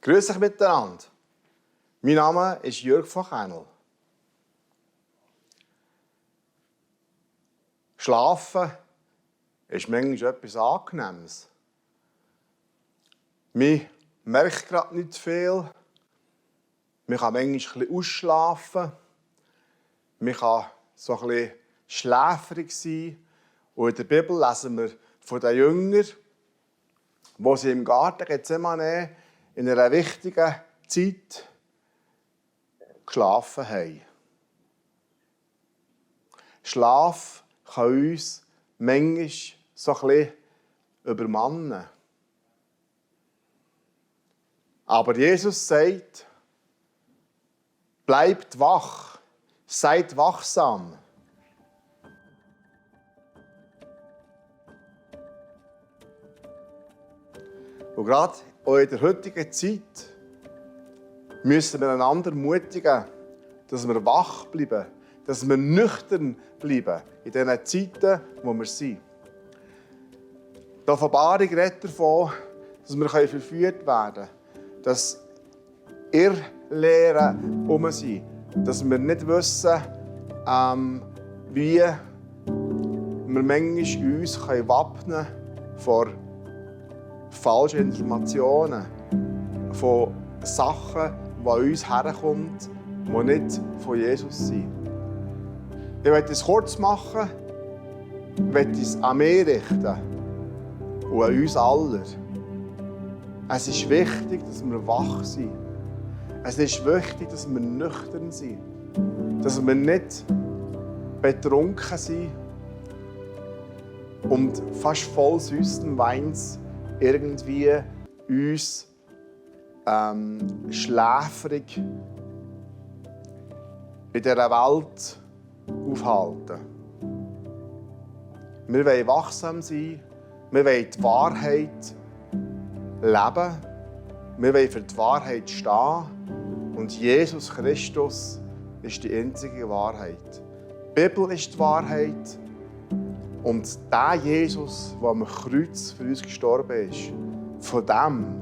Grüß euch miteinander. Mein Name ist Jörg von Känel. Schlafen ist manchmal etwas Angenehmes. Man merkt gerade nicht viel. Man kann manchmal ein bisschen ausschlafen. Man kann so ein bisschen schläfrig sein. Und in der Bibel lesen wir von den Jüngern, wo sie im Garten Gethsemane in einer wichtigen Zeit geschlafen haben. Schlaf kann uns manchmal so ein bisschen übermannen. Aber Jesus sagt, bleibt wach, seid wachsam. Und gerade auch in der heutigen Zeit müssen wir einander ermutigen, dass wir wach bleiben, dass wir nüchtern bleiben in diesen Zeiten, wo wir sind. Die Offenbarung redet davon, dass wir verführt werden können, dass Irrlehren herum sind, dass wir nicht wissen, wie wir manchmal uns wappnen vor falschen Informationen, von Sachen, die an uns herkommen, die nicht von Jesus sind. Ich möchte es kurz machen, ich möchte es an mich richten und an uns alle. Es ist wichtig, dass wir wach sind. Es ist wichtig, dass wir nüchtern sind. Dass wir nicht betrunken sind und fast voll süßen Weins irgendwie uns schläfrig in dieser Welt aufhalten. Wir wollen wachsam sein, wir wollen die Wahrheit leben, wir wollen für die Wahrheit stehen und Jesus Christus ist die einzige Wahrheit. Die Bibel ist die Wahrheit und der Jesus, der am Kreuz für uns gestorben ist, von dem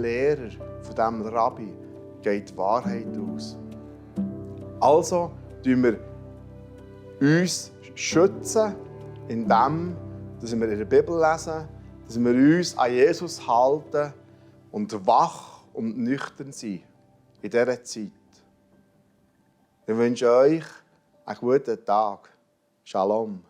Lehrer, von dem Rabbi, geht die Wahrheit aus. Also schützen wir uns schützen, indem dass wir in der Bibel lesen, dass wir uns an Jesus halten und wach und nüchtern sind in dieser Zeit. Ich wünsche euch einen guten Tag. Shalom.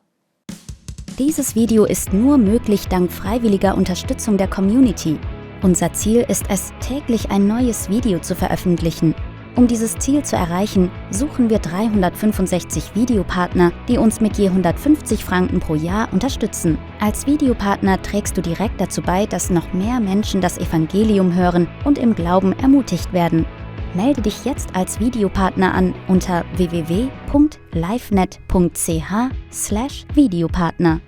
Dieses Video ist nur möglich dank freiwilliger Unterstützung der Community. Unser Ziel ist es, täglich ein neues Video zu veröffentlichen. Um dieses Ziel zu erreichen, suchen wir 365 Videopartner, die uns mit je 150 Franken pro Jahr unterstützen. Als Videopartner trägst du direkt dazu bei, dass noch mehr Menschen das Evangelium hören und im Glauben ermutigt werden. Melde dich jetzt als Videopartner an unter www.livenet.ch/Videopartner.